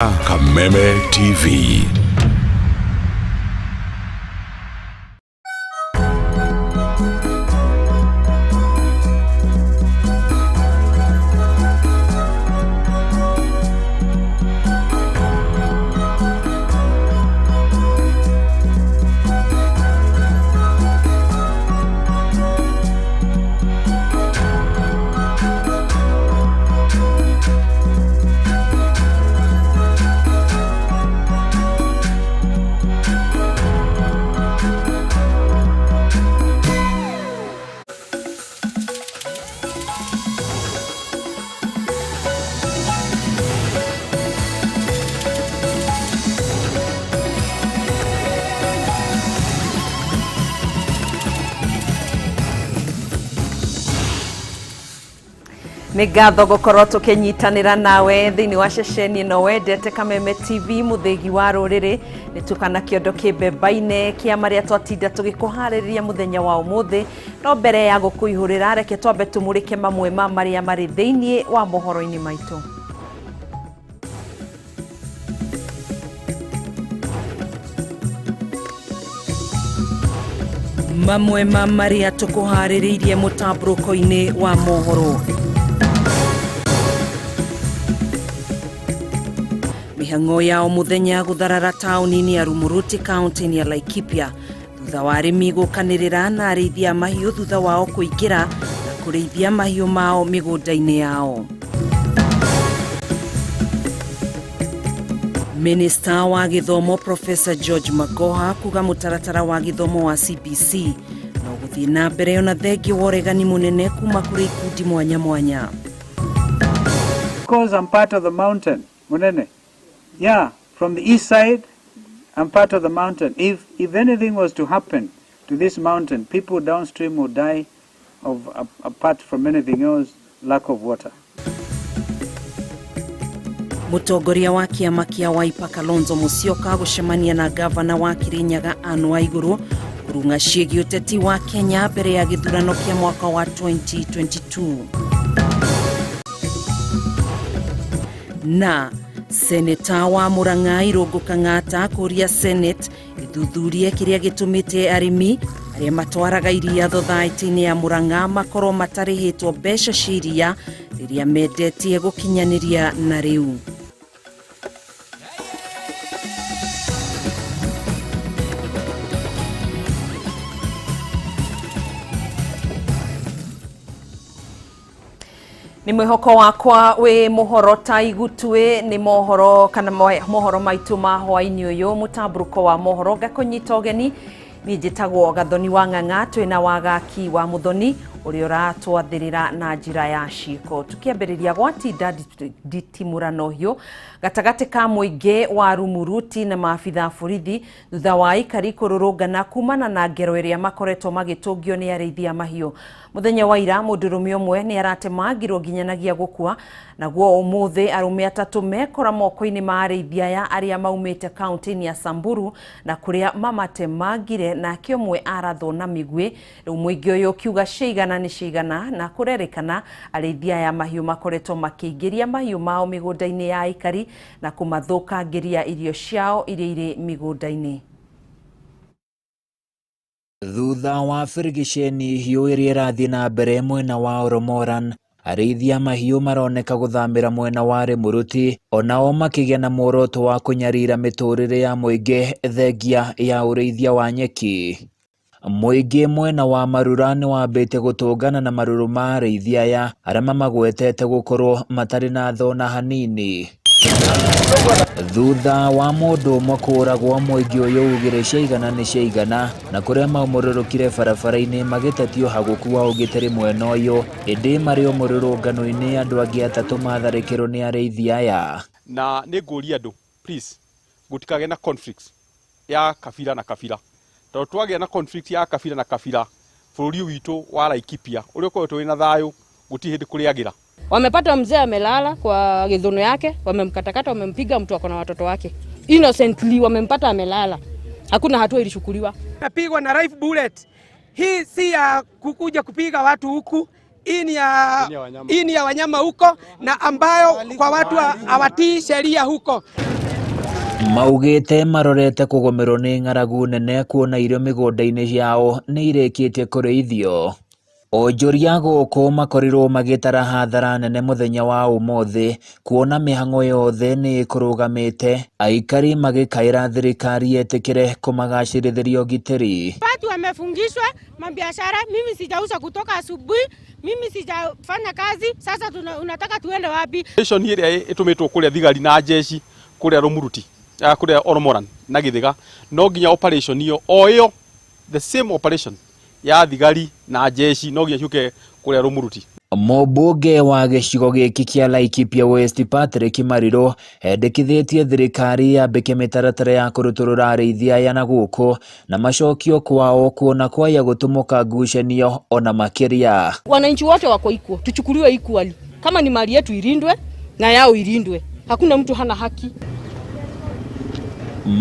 Kameme TV. Nĩ ngatho gũkorwo tũkĩnyitanĩra nawe thĩinĩ wa ceceni ĩno wendete Kameme TV, mũthĩgi wa rũrĩrĩ. Nĩ tukana kĩondo kĩmbembaine kĩa marĩa twatinda tũgĩkũharĩrĩria mũthenya wa ũmũthĩ. No mbere ya gũkũihũrĩra, reke twambe tũmũrĩke mamwe ma marĩa marĩ thĩinĩ wa mohoro-inĩ maitũ. Mamwe ma marĩa tũkũharĩrĩirie mũtambũrũko-inĩ wa mohoro: mĩhang'o ya o mũthenya gũtharara taũni-inĩ ya Rumuruti, kaunti-inĩ ya Laikipia, thutha wa arĩmi gũkanĩrĩra na arĩithia mahiũ thutha wao kũingĩra na kũrĩithia mahiũ mao mĩgũnda-inĩ yao. Minista wa gĩthomo Professor George Magoha kuga mũtaratara wa gĩthomo wa CBC no gũthiĩ na mbere ona thengi wa ũregani mũnene kuma kũrĩ ikundi mwanya mwanya. Because I'm part of the mountain, Munene. Yeah, from the east side, I'm part of the mountain. If anything was to happen to this mountain, people downstream would die of, apart from anything else, lack of water. Mũtongoria wa kĩama kĩa Wiper Kalonzo Musyoka gũcemania na gavana wa Kirinyaga Anne Waiguru kũrung'a ciĩgiĩ ũteti wa Kenya mbere ya gĩthurano kĩa mwaka wa 2022. Na seneta wa Murang'a Irũngũ Kang'ata kũria Senate ĩthuthurie kĩrĩa gĩtũmĩte arĩmi arĩa matwaraga iria thothaitĩ-inĩ ya Murang'a makorwo matarĩhĩtwo mbeca cia iria rĩrĩa mendetie gũkinyanĩria na rĩu. Nĩ mwĩhoko wakwa wĩ mũhoro ta igutwĩ nĩ mohoro kana mohoro maitũ ma hwaĩ-inĩ ũyũ, mũtambũrũko wa mohoro. Ngakũnyita ũgeni, niĩ njĩtagwo Gathoni wa Ng'ang'a, twĩna wagaki wa Mũthoni ũrĩa ũratwathĩrĩra na njĩra ya ciĩko. Tũkĩambĩrĩria, gwatinda nditimũrano hiũ gatagatĩ ka mũingĩ wa Rumuruti na maabitha a borithi thutha wa aikari kũrũrũngana kumana na ngero ĩrĩa makoretwo magĩtũngio nĩ arĩithi a mahiũ. Mũthenya wa ira mũndũrũme ũmwe nĩ aratemangirwo nginyanagia gũkua, naguo ũmũthĩ arũme atatũ mekora moko-inĩ ma arĩithi aya arĩa maumĩte kaunti-inĩ ya Samburu na kũrĩa mamatemangire, nake ũmwe arathwo na mĩguĩ. Rĩu mũingĩ ũyũ ũkiuga ciigana nĩ ciigana, na kũrerĩkana arĩithi aya mahiũ makoretwo makĩingĩria mahiũ mao mĩgũnda-inĩ ya aikari na kũmathũkangĩria irio ciao iria irĩ mĩgũnda-inĩ. Thutha wa birigiceni hiũ ĩrĩa ĩrathiĩ na mbere mwena wa Oromoran, arĩithi a mahiũ maroneka gũthamĩra mwena wa Rĩmũrũti, onao makĩgĩa na muoroto wa kũnyarira mĩtũrĩre ya mũingĩ thengia ya ũrĩithia wa nyeki. Mũingĩ mwena wa Marura nĩ wambĩte gũtũngana na marũrũ ma arĩithi aya arĩa mamagwetete gũkorwo matarĩ na thona hanini. Thutha wa mũndũ ũmwe kũũragwo, mũingĩ ũyũ ugire ciaigana nĩ ciaigana, na kũrĩa maumũrũrũkire barabara-inĩ magĩtetio hagũku wa ũgitĩri mwena ũyũ. Ĩndĩ marĩ o mũrũrũngano-inĩ, andũ angĩ atatũ matharĩkĩrwo nĩ arĩithi aya. Na nĩ ngũria andũ, please, gũtikagĩe na conflicts ya kabira na kabira, tondũ twagĩa na conflict ya kabira na kabira, bũrũri witũ wa Laikipia ũrĩa ũkoretwo wĩna thayũ gũtirĩ hĩndĩ kũrĩagĩra. Wamepata mzee amelala kwa githuno yake, wamemkatakata, wamempiga mtu ako na watoto wake. Innocently wamempata amelala. Hakuna hatua ilichukuliwa. Napigwa na rifle bullet. Hii si ya kukuja kupiga watu huku. Hii ni ya wanyama huko na ambayo kwa watu hawatii sheria huko. Maugĩte marorete kũgũmĩrwo nĩ ng'aragu nene kuona irio mĩgũnda-inĩ yao nĩ irĩkĩtie kũrĩithio. Onjoria gũkũ makorirwo magĩtara hathara nene mũthenya wa ũmũthĩ kuona mĩhang'o yothe nĩ ĩkũrũgamĩte, aikari magĩkaĩra thirikari yetĩkĩre kũmagacĩrithĩria ũgitĩri. Watu wamefungishwa mabiashara, mimi sijauza kutoka asubuhi, mimi sijafanya kazi, sasa unataka tuende wapi? Operation ĩrĩa ĩtũmĩtwo kũrĩa thigari na jeshi kũrĩa Rumuruti, kũrĩa Oromoran na Githiga, no nginya operation iyo o ĩyo the same operation ya thigari na jeshi no nginya ciũke kũrĩa Rumuruti. Mũmbunge wa gĩcigo gĩkĩ kĩa Laikipia West Patrick Mariru endekithĩtie thirikari yambĩke mĩtaratara ya kũrutũrũra arĩithi aya na gũkũ na macokio kwao kuona kwaya gũtumũka ngucanio ona makĩria. Wananchi wote wako equal, tuchukuliwe equally. Kama ni mali yetu ilindwe na yao ilindwe. Hakuna mtu hana haki.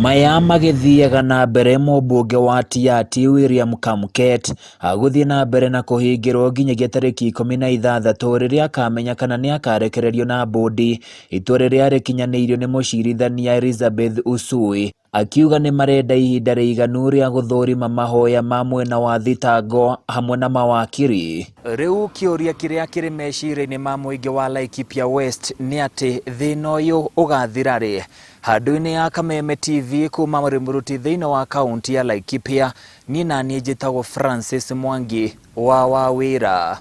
Maya magĩthiaga na mbere mũmbunge wa Tiaty William Kamket agũthiĩ na mbere na kũhingĩrwo nginyagia tarĩki 16 rĩrĩa akamenya kana nĩakarekererio na bũndi, itua rĩrĩa rĩkinyanĩirio nĩ mũcirithania Elizabeth Usui akiuga nĩ marenda ihinda rĩiganu rĩa gũthũrima mahoya ma mwena wa thitango hamwe na mawakiri. Rĩu kĩũria kĩrĩa kĩrĩ meciria-inĩ ma mũingĩ wa Laikipia West nĩ atĩ thĩna ũyũ ũgathira rĩ? Handũ-inĩ ya Kameme TV kuma Rumuruti thĩinĩ wa kaunti ya Laikipia, niĩ na niĩ njĩtagwo Francis Mwangi wa Wawĩra.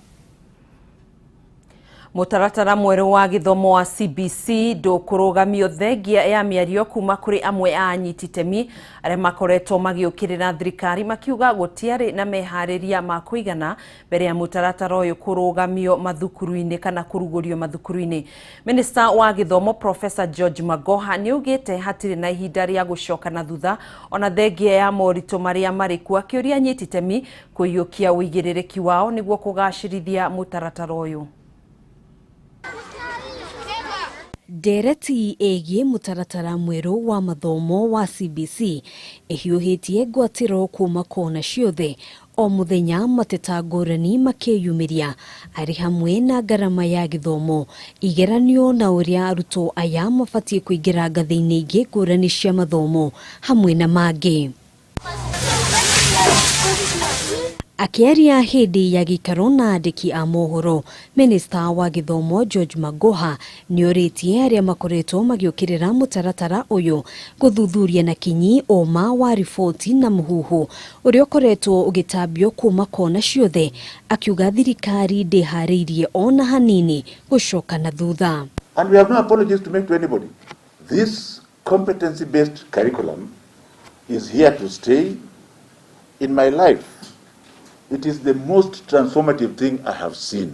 Mũtaratara mwerũ wa gĩthomo wa CBC ndũkũrũgamio thengia ya mĩario kuma kũrĩ amwe a anyiti itemi arĩa makoretwo magĩũkĩrĩra thirikari makiuga gũtiarĩ na meharĩria ma kũigana mbere ya mũtaratara ũyũ kũrũgamio mathukuru-inĩ kana kũrugũrio mathukuru-inĩ. Minista wa gĩthomo Professor George Magoha nĩaugĩte hatirĩ na ihinda rĩa gũcoka na thutha ona thengia ya moritũ marĩa marĩ kuo, akĩũria anyiti itemi kũiyũkia ũigĩrĩrĩki wao nĩguo kũgacĩrithia mũtaratara ũyũ. Ndereti ĩgiĩ mũtaratara mwerũ wa mathomo wa CBC ĩhiũhĩtie ngwatĩro kuma kona ciothe o mũthenya mateta ngũrani makĩyumĩria arĩ hamwe na ngarama ya gĩthomo, igeranio na ũrĩa arutwo aya mabatiĩ kũingĩra ngathĩ-inĩ ingĩ ngũrani cia mathomo hamwe na mangĩ. Akĩaria hĩndĩ ya gĩikaro na andĩki a mohoro, Minista wa gĩthomo George Magoha nĩorĩtie arĩa makoretwo magĩũkĩrĩra mũtaratara ũyũ gũthuthuria na kinyi ũma wa riboti na mũhuhu ũrĩa ũkoretwo ũgĩtambio kuma kona ciothe, akiuga thirikari ndĩharĩirie ona hanini gũcoka na thutha. And we have no apologies to make to anybody. This competency-based curriculum is here to stay. In my life, it is the most transformative thing I have seen.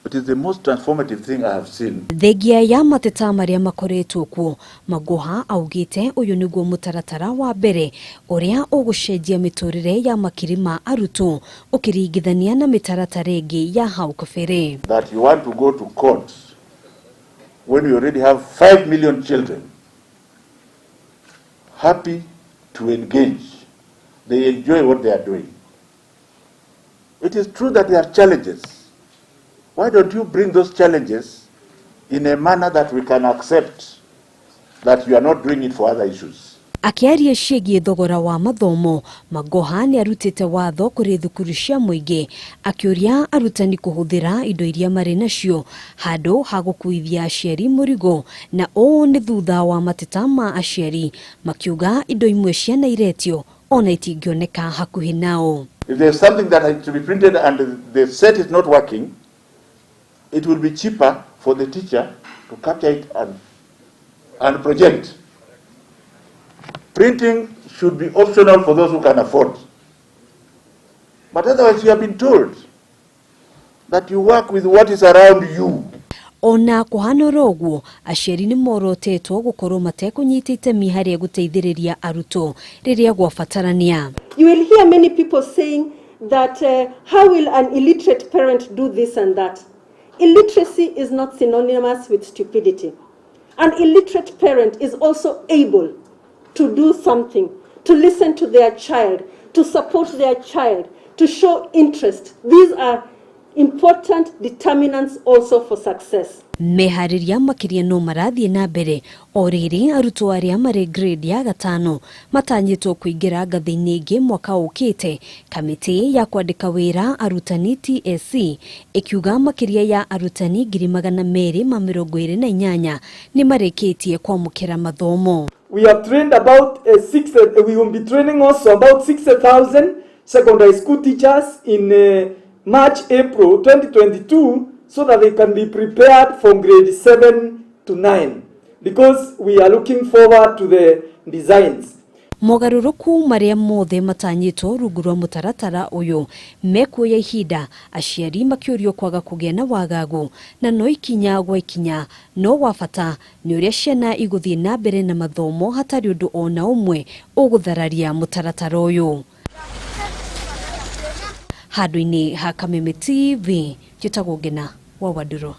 It is the most transformative thing I have seen. Thengia ya mateta marĩa makoretwo kuo, Magoha augĩte ũyũ nĩguo mũtaratara wa mbere ũrĩa ũgũcenjia mĩtũrĩre ya makiri ma arutwo ũkĩringithania na mĩtaratara ĩngĩ ya hau kabere. That you want to go to court when we already have 5 million children happy to engage. They enjoy what they are doing. It is true that there are challenges. Why don't you bring those challenges in a manner that we can accept that you are not doing it for other issues? Akĩaria ciĩgiĩ thogora wa mathomo, Magoha nĩarutĩte watho kũrĩ thukuru cia mũingĩ akĩũria arutani kũhũthĩra indo iria marĩ nacio handũ ha gũkuithia aciari mũrigo, na ũũ nĩ thutha wa mateta ma aciari makiuga indo imwe ciana iretio ona itingĩoneka hakuhĩ nao. If there is something that has to be printed and the set is not working, it will be cheaper for the teacher to capture it and project. Printing should be optional for those who can afford. But otherwise you have been told that you work with what is around you. Ona kũhana oro ũguo, aciari nĩ morotetwo gũkorwo matekũnyita itemi harĩ gũteithĩrĩria arutwo rĩrĩa gwabatarania. You will hear many people saying that how will an illiterate parent do this and that? Illiteracy is not synonymous with stupidity. An illiterate parent is also able to do something, to listen to their child, to support their child, to show interest. These are Important determinants also for success. Meharĩria makĩria no marathiĩ na mbere o rĩrĩ arutwo arĩa marĩ grade ya gatano matanyĩtwo kũingĩra ngathĩ-inĩ ĩngĩ mwaka ũkĩte. Kamĩtĩ ya kwandĩka wĩra arutani TSC ĩkiuga makĩria ya arutani 228,000 nĩ marĩkĩtie kwamũkĩra mathomo. We have trained about we will be training also about 60,000 secondary school teachers in March, April 2022, so that they can be prepared from grade 7 to 9, because we are looking forward to the designs. Mogarũrũku marĩa mothe matanyĩtwo rungu rwa mũtaratara ũyũ mekuoya ihinda, aciari makĩũrio kwaga kũgĩa na wagagu na no ikinya gwa ikinya, no wa bata nĩ ũrĩa ciana igũthiĩ na mbere na mathomo hatarĩ ũndũ ona ũmwe ũgũthararia mũtaratara ũyũ. Handũ-inĩ ha Kameme TV, njĩtagwo Ngena wa Wandũrũ.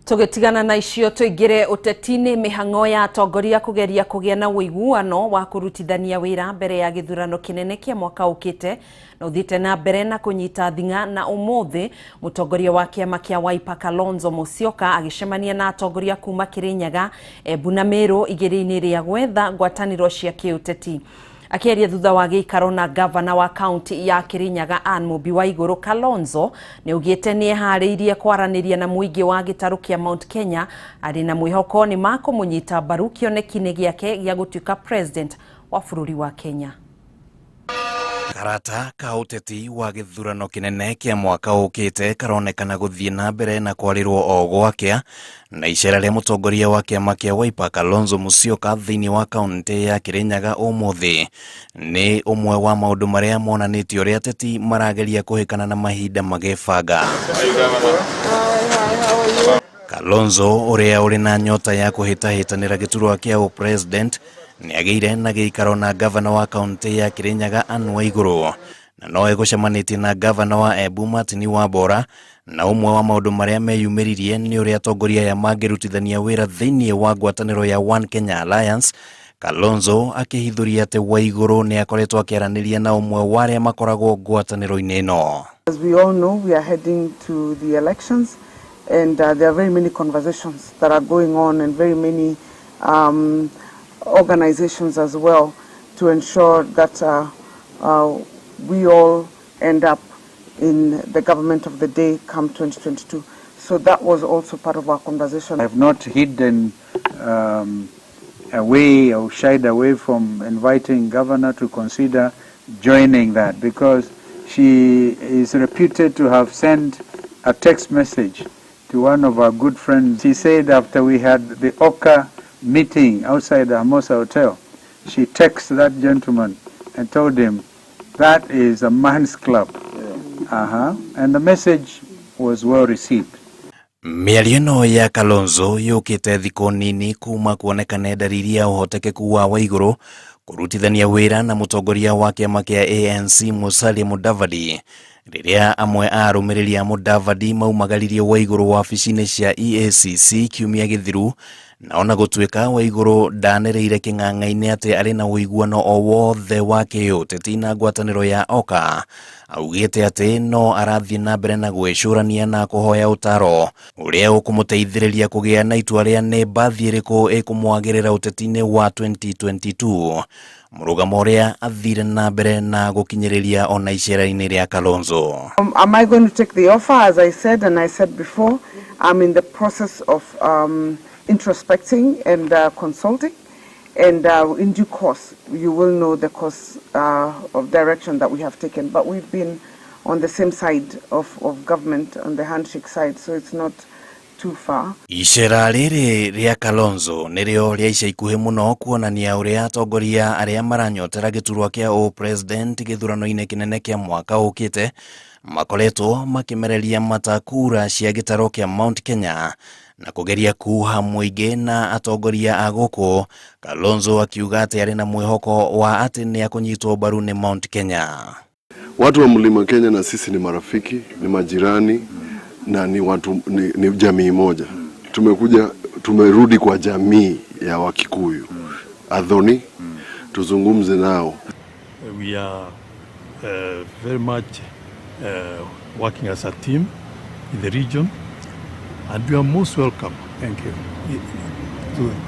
Tũgĩtigana na icio tũingĩre ũteti-inĩ. Mĩhang'o ya atongoria kũgeria kũgĩa na ũiguano wa kũrutithania wĩra mbere ya gĩthurano kĩnene kĩa mwaka ũkĩte na ũthiĩte na mbere na kũnyita thing'a, na ũmũthĩ mũtongoria wa kĩama kĩa Wiper Kalonzo Musyoka agĩcemania na atongoria kuma Kirinyaga, Embu na Meru igĩrĩ-inĩ rĩa gwetha ngwatanĩro cia kĩũteti. Akĩaria thutha wa gĩikaro na gavana wa kaunti ya Kirinyaga Anne Mũmbi wa Igũrũ, Kalonzo nĩ augĩte nĩ eharĩirie kwaranĩria na mũingĩ wa gĩtarũ kĩa Mount Kenya, arĩ na mwĩhoko nĩ makũmũnyita mbaru kĩoneki-inĩ gĩake gĩa gũtuĩka president wa bũrũri wa Kenya. Karata ka ũteti wa gĩthurano kĩnene kĩa mwaka ũkĩte karonekana gũthiĩ na mbere na kwarĩrwo o gwakĩa na icera rĩa mũtongoria wa kĩama kĩa Wiper Kalonzo Musyoka thĩinĩ wa kaunti ya Kirinyaga ũmũthĩ nĩ ũmwe wa maũndũ marĩa monanĩtio ũrĩa ateti marageria kũhĩkana na mahinda magĩbanga. Kalonzo ũrĩa ũrĩ na nyota ya kũhĩtahĩtanĩra gĩturwa kĩa ũpresident nĩagĩire na gĩikaro na gavana wa kaunti ya Kirinyaga Anne Waiguru na no egũcemanĩtie na gavana wa Embu Martin Wambora, na ũmwe wa maũndũ marĩa meyumĩririe nĩ ũrĩa atongoria aya mangĩrutithania wĩra thĩinĩ wa ngwatanĩro ya One Kenya Alliance. Kalonzo akĩhithũria atĩ Waiguru nĩ akoretwo akĩaranĩria na ũmwe wa arĩa makoragwo ngwatanĩro-inĩ ĩno. As we all know, we are heading to the elections, and there are very many conversations that are going on and very many organizations as well to ensure that we all end up in the government of the day come 2022. So that was also part of our conversation. I have not hidden away or shied away from inviting governor to consider joining that, because she is reputed to have sent a text message to one of our good friends. She said after we had the OCA meeting outside the Hermosa Hotel, she texted that gentleman and told him, that is a man's club. Yeah. And the message was well received. Mĩario ĩno ya Kalonzo yũkĩte thikũ nini kuma kuonekane ndariri ya ũhotekeku wa Waiguru kũrutithania wĩra na mũtongoria wa kĩama kĩa ANC Musalia Mudavadi rĩrĩa amwe a arũmĩrĩri a Mudavadi maumagaririe Waiguru wabici-inĩ cia EACC kiumia gĩthiru, na ona gũtuĩka Waiguru ndanĩrĩire kĩng'ang'a-inĩ atĩ arĩ na ũiguano o wothe wa kĩũteti na ngwatanĩro ya OKA, augĩte atĩ no arathiĩ na mbere na gwĩcũrania na kũhoya ũtaro ũrĩa ũkũmũteithĩrĩria kũgĩa na itua rĩa nĩ mbathi ĩrĩkũ ĩkũmwagĩrĩra ũteti-inĩ wa 2022, mũrũgamo ũrĩa athire na mbere na gũkinyĩrĩria ona icera-inĩ rĩa Kalonzo. Am I going to take the offer? As I said, and I said before, I'm in the process of introspecting and consulting, and in due course you will know the course of direction that we have taken. But we've been on the same side of government, on the handshake side, so it's not too far. Icera rĩrĩ rĩa Kalonzo nĩrĩo rĩa ica ikuhĩ mũno kuonania ũrĩa atongoria arĩa maranyotera gĩturwa kĩa ũpresident gĩthurano-inĩ kĩnene kĩa mwaka ũkĩte makoretwo makĩmereria mata kura cia gĩtaro kĩa Mount Kenya na kũgeria kuha mũingĩ na atongoria a gũkũ. Kalonzo akiuga atĩ arĩ na mwĩhoko wa atĩ nĩ akũnyitwo mbaru nĩ Mount Kenya. Watu wa Mlima Kenya na sisi ni marafiki, ni majirani na ni watu, ni jamii moja. Tumekuja, tumerudi kwa jamii ya Wakikuyu. Adhoni, tuzungumze nao. We are very much working as a team in the region, and you are most welcome. Thank you.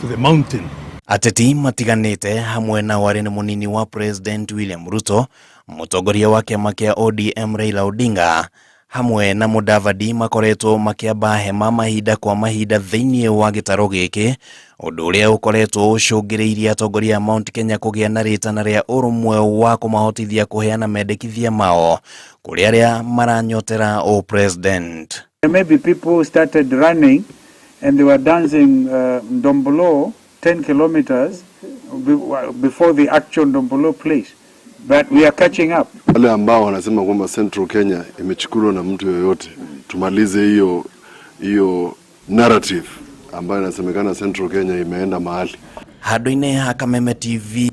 To the mountain. Ateti matiganĩte hamwe na warĩ nĩ mũnini wa President William Ruto, mũtongoria wa kĩama kĩa ODM Raila Odinga hamwe na Mudavadi makoretwo makĩamba hema mahinda kwa mahinda thĩinĩ wa gĩtarũ gĩkĩ, ũndũ ũrĩa ũkoretwo ũcũngĩrĩirie atongoria a Mount Kenya kũgĩa na rĩtana rĩa ũrũmwe wa kũmahotithia kũheana mendekithia mao kũrĩ arĩa maranyotera ũ-president. There may be people who started running and they were dancing Ndombolo 10 kilometers before the actual Ndombolo place. But we are catching up. Wale ambao wanasema kwamba Central Kenya imechukuliwa na mtu yoyote, tumalize hiyo hiyo narrative ambayo inasemekana Central Kenya imeenda mahali. Handũ-inĩ ha Kameme TV.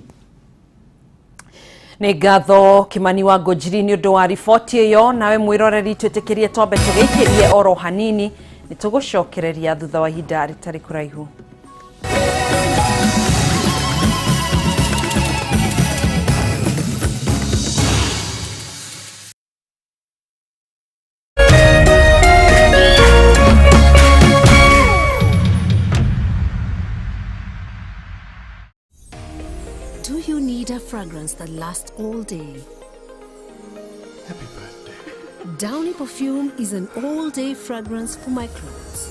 Nĩ ngatho Kimani wa Ngũnjiri nĩ ũndũ wa riboti ĩyo. Nawe mwĩroreri, twĩtĩkĩrie twambe tũgĩikĩrie oro hanini, nĩ tũgũcokereria thutha wa ihinda rĩtarĩ kũraihu. Do you need a fragrance that lasts all day? Happy birthday. Downy perfume is an all-day fragrance for my clothes.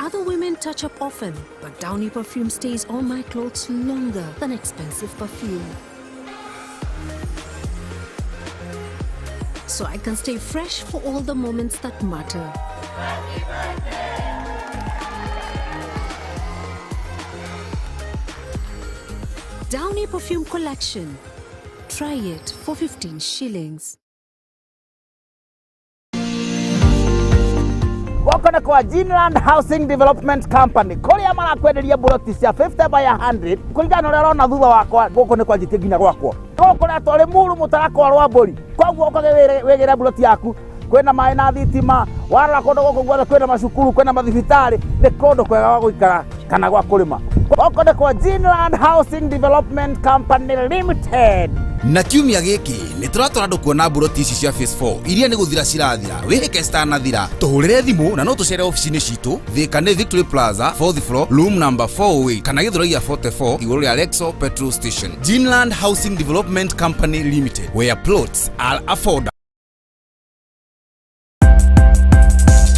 Other women touch up often, but Downy perfume stays on my clothes longer than expensive perfume. So I can stay fresh for all the moments that matter. Downy Perfume Collection. Try it for 15 shillings. Gũkũ nĩ kwa Greenland Housing Development Company, kũrĩa marakwenderia buroti cia 50 by 100 kũringana na ũrĩa ũrona thutha wakwa. Gũkũ nĩ kwanjĩtie nginya gwakwo gũkũ retwo Limuru mũtarakwa rwa mbũri. Koguo ũkage wĩgĩre buroti yaku, kwĩna maĩ na thitima. Warora kũndũ gũkũ guothe kwĩna macukuru, kwĩna mathibitarĩ, nĩ kũndũ kwega gwa gũikara kana gwa kũrĩma. Gũkũ nĩ kwa Greenland Housing Development Company Limited. Na kiumia gĩkĩ nĩ tũratwara andũ kuona mburoti ici cia phase 4 iria nĩ gũthira cirathira. Wĩhĩke citanathira, tũhũrĩre thimũ na no tũcere ofici-inĩ citũ Thika nĩ Victory Plaza, 4th floor, room number 408, kana Gĩthũrai ya 44 igũrũ rĩa Lexo petrol station. Greenland Housing Development Company Limited, where plots are affordable.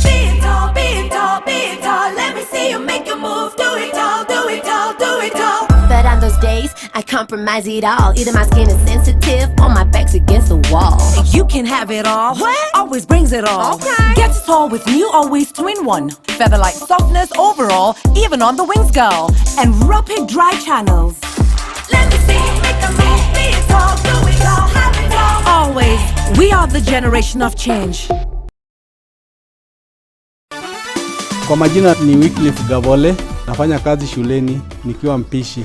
Be it all, be it all, be it all. Let me see you make a move. Do it all, do it all, do it all. But on those days, I compromise it all. Either my skin is sensitive or my back's against the wall. You can have it all. What? Always brings it all. Okay. Get it all with new Always 2-in-1. Featherlight softness overall, even on the wings, girl. And rapid dry channels. Let me see you make a move. Be it all, do it all, have it all. Always, we are the generation of change. Kwa majina ni Wycliffe Gavole, nafanya kazi shuleni nikiwa mpishi.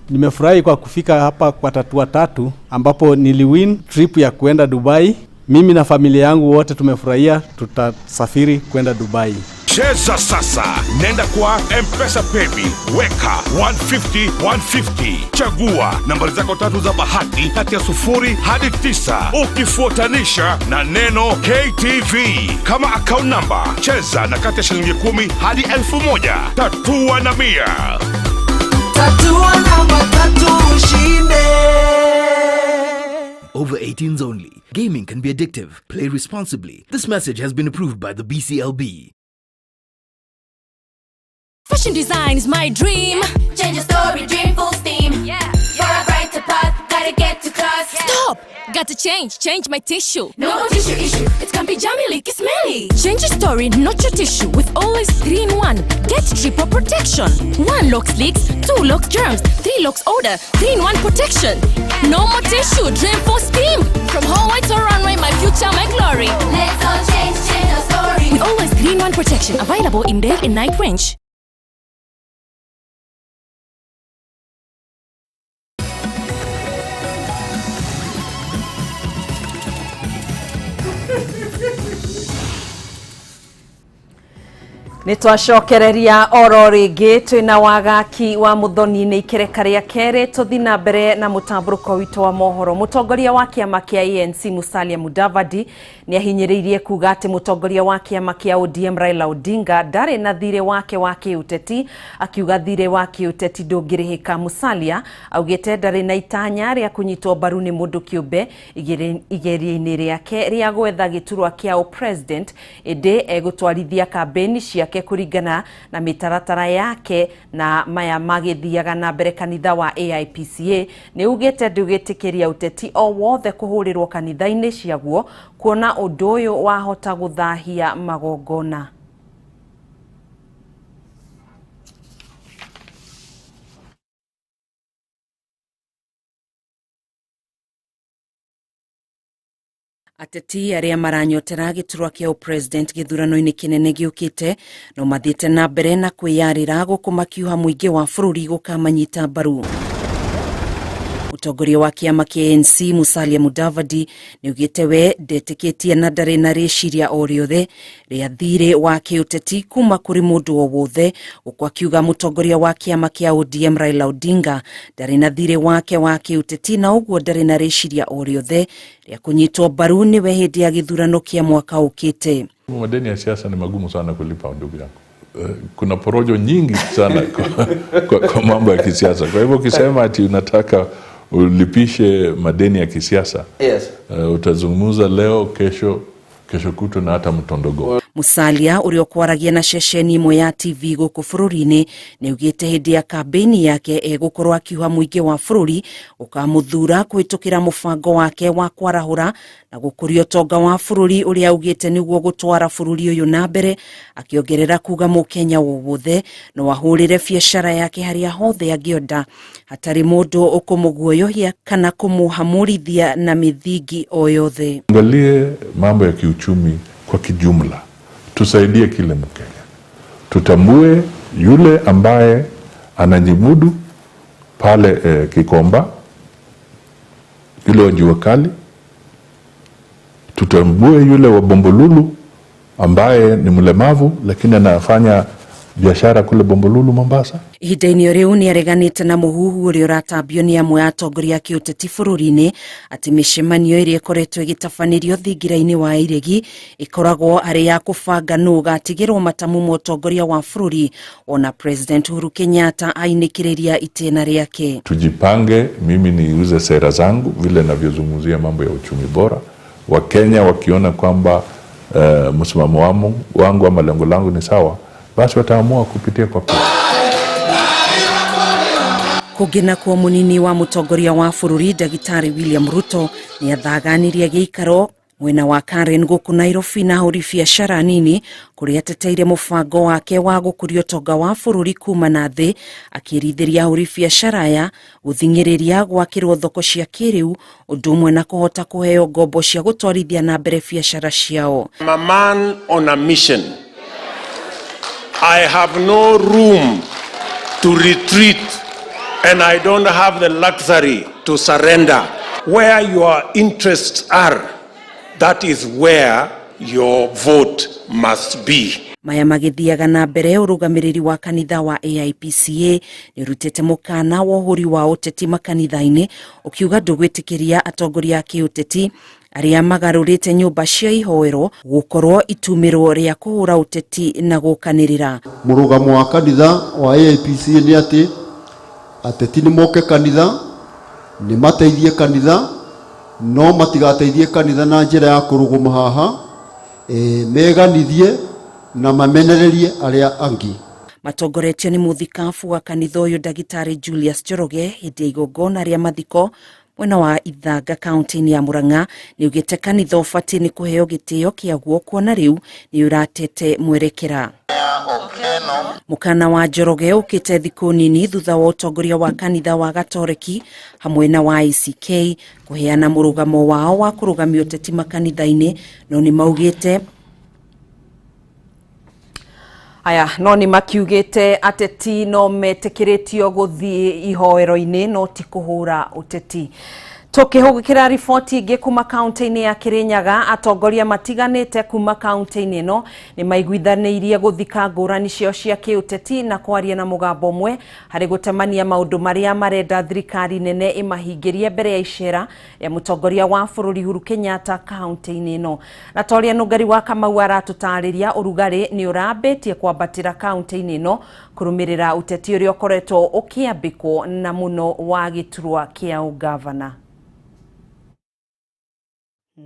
Nimefurahi kwa kufika hapa kwa Tatua Tatu ambapo niliwin trip ya kuenda Dubai. Mimi na familia yangu wote tumefurahia, tutasafiri kwenda Dubai. Cheza sasa, nenda kwa M-Pesa Paybill, weka 150 150, chagua nambari zako tatu za bahati kati ya 0 hadi 9, ukifuatanisha na neno KTV kama account number. Cheza na kati ya shilingi 10 hadi 1,000. Tatua na 100. Tatua namba tatu ushinde. Over 18s only. Gaming can be addictive. Play responsibly. This message has been approved by the BCLB. Fashion design is my dream. Change your story, dream full steam. Yeah. For a brighter path, gotta get to class. Stop! Got to change, change my tissue. No more tissue issue. It can be jammy, leaky, smelly. Change your story, not your tissue. With Always 3 in 1. Get triple protection. 1 locks leaks, 2 locks germs, 3 locks odor, 3 in 1 protection. No more tissue, dream full steam. From hallway to runway, my future, my glory. Let's all change, change our story. With Always 3 in 1 protection. Available in day and night range. Nĩ twacokereria oro rĩngĩ twĩna wagaki wa Muthoni nĩ ikereka rĩa kerĩ tũthi na mbere na mũtambũrũko witũ wa mohoro. Mũtongoria wa kĩama kĩa ANC Musalia Mudavadi nĩ ahinyĩrĩirie kuga atĩ mũtongoria wa kĩama kĩa ODM Raila Odinga ndarĩ na thirĩ wake wa kĩũteti, akiuga thirĩ wa kĩũteti ndũngĩrĩhĩka. Musalia augĩte ndarĩ na itanya rĩa kũnyitwo mbaru nĩ mũndũ kĩũmbe igeria-inĩ rĩake rĩa gwetha gĩturwa kĩa ũpresident, ĩndĩ egũtwarithia kambĩni ciake kũringana na mĩtaratara yake na maya magĩthiaga na mbere. Kanitha wa AIPCA nĩ ugĩte ndũgĩtĩkĩria ũteti o wothe kũhũrĩrwo kanitha-inĩ ciaguo, kuona ũndũ ũyũ wahota gũthahia magongona. Ateti arĩa maranyotera gĩturwa kĩa ũpresident gĩthurano-inĩ kĩnene gĩũkĩte no mathiĩte na mbere na kwĩyarĩra gũkũ makiuha mũingĩ wa bũrũri gũkamanyita mbaru. Mũtongoria wa kĩama kĩa ANC Musalia Mudavadi nĩ augĩte we ndetĩkĩtie na ndarĩ na rĩciria o rĩothe rĩa thirĩ wa kĩũteti kuma kũrĩ mũndũ o wothe, gũkũ akiuga mũtongoria wa kĩama kĩa ODM Raila Odinga ndarĩ na thirĩ wake wa kĩũteti na ũguo ndarĩ na rĩciria o rĩothe rĩa kũnyitwo mbaru nĩwe hĩndĩ ya gĩthurano kĩa mwaka ũkĩte. Madeni ya siasa ni magumu sana kulipa, ndugu yangu. Kuna porojo nyingi sana kwa mambo ya kisiasa. Kwa hivyo ukisema ati unataka ulipishe madeni ya kisiasa, Yes. Utazungumza leo, kesho, kesho kutwa na hata mtondogo. Musalia ũrĩa ũkwaragia na ceceni ĩmwe ya TV gũkũ bũrũri-inĩ nĩ augĩte hĩndĩ ya kambĩini yake egũkorwo akiuha mũingĩ wa bũrũri ũkamũthura kũhĩtũkĩra mũbango wake wa kwarahũra na gũkũria ũtonga wa bũrũri ũrĩa augĩte nĩguo gũtwara bũrũri ũyũ na mbere, akĩongerera kuga mũkenya o wothe no ahũrĩre biacara yake harĩa hothe angĩenda hatarĩ mũndũ ũkũmũguoyohia kana kũmũhamũrithia na mĩthingi o yothe. Angalie mambo ya kiuchumi kwa kijumla, tusaidie kile Mkenya, tutambue yule ambaye anajimudu pale Kikomba, yule wa jua kali, tutambue yule wa Bombolulu ambaye ni mlemavu lakini anafanya biashara kule Bombolulu Mombasa. Ihinda-inĩ o rĩu nĩ areganĩte na mũhuhu ũrĩa ũratambio nĩ amwe a atongoria a kĩũteti bũrũri-inĩ atĩ mĩcemanio ĩrĩa ĩkoretwo ĩgĩtabanĩrio thingira-inĩ wa iregi ĩkoragwo arĩ ya kũbanga nũ ũgatigĩrwo matamu ma ũtongoria wa bũrũri ona President Uhuru Kenyatta ainĩkĩrĩria itĩna rĩake. Tujipange, mimi niuze sera zangu vile navyozungumzia mambo ya uchumi bora. Wakenya wakiona kwamba msimamo wangu ama lengo langu ni sawa, basi wataamua kupitia kwa kura. Kũngĩ nakuo mũnini wa mũtongoria wa bũrũri Ndagĩtarĩ William Ruto nĩ athaganirie gĩikaro mwena wa Karen gũkũ Nairobi na ahũri biacara nini kũrĩa ateteire mũbango wake wa gũkũria ũtonga wa bũrũri kuma na thĩ, akĩrithĩria ahũri biacara aya gũthing'ĩrĩria gwakĩrwo thoko cia kĩrĩu ũndũ ũmwe na kũhota kũheo ngombo cia gũtwarithia na mbere biacara ciao. I'm a man on a mission. I have no room to retreat and I don't have the luxury to surrender. Where your interests are, that is where your vote must be. Maya magĩthiaga na mbere ũrũgamĩrĩri wa kanitha wa AIPCA nĩ ũrutĩte mũkana wa ũhũri wa ũteti makanitha-inĩ ũkiuga ndũgwĩtĩkĩria atongoria a kĩũteti arĩa magarũrĩte nyũmba cia ihoero gũkorwo itumĩrwo rĩa kũhũra ũteti na gũkanĩrĩra. Mũrũgamo wa kanitha wa AIPCA nĩ atĩ ateti nĩ moke kanitha, nĩ mateithie kanitha, no matigateithie kanitha na njĩra ya kũrũgama haha, meganithie na mamenererie arĩa angĩ. Matongoretio nĩ mũthikabu wa kanitha ũyũ Ndagĩtarĩ Julius Njoroge hĩndĩ ya igongona rĩa mathiko mwena wa Ithanga kaunti-inĩ ya Murang'a nĩ augĩte kanitha ũbatiĩ nĩ kũheo gĩtĩo kĩaguo kuona rĩu nĩ ũratete mwerekera. Mũkana wa Njoroge ũkĩte thikũ nini thutha wa ũtongoria wa kanitha wa Gatoreki hamwe na wa ACK kũheana mũrũgamo wao wa kũrũgamia ũteti makanitha-inĩ, no nĩ maugĩte aya no nĩ makiugĩte ateti no metĩkĩrĩtio gũthiĩ ihoero-inĩ no ti kũhũra ũteti. Tukihugukira riboti ingi kuma kaunti-ini ya Kirinyaga, atongoria matiganite kuma kaunti-ini ino ni maiguithanĩirie gũthika ngũrani ciao cia kĩũteti na kwaria na mũgambo ũmwe harĩ gũtemania maũndũ marĩa marenda thirikari nene ĩmahingĩrie mbere ya icera rĩa mũtongoria wa bũrũri Uhuru Kenyatta kaunti-inĩ ĩno. Na ta ũrĩa Nũngari wa Kamau aratũtarĩria, ũrugarĩ nĩ ũrambĩtie kwambatĩra kaunti-inĩ ĩno kũrũmĩrĩra ũteti ũrĩa ũkoretwo ũkĩambĩkwo na mũno wa gĩturwa kĩa ũgavana.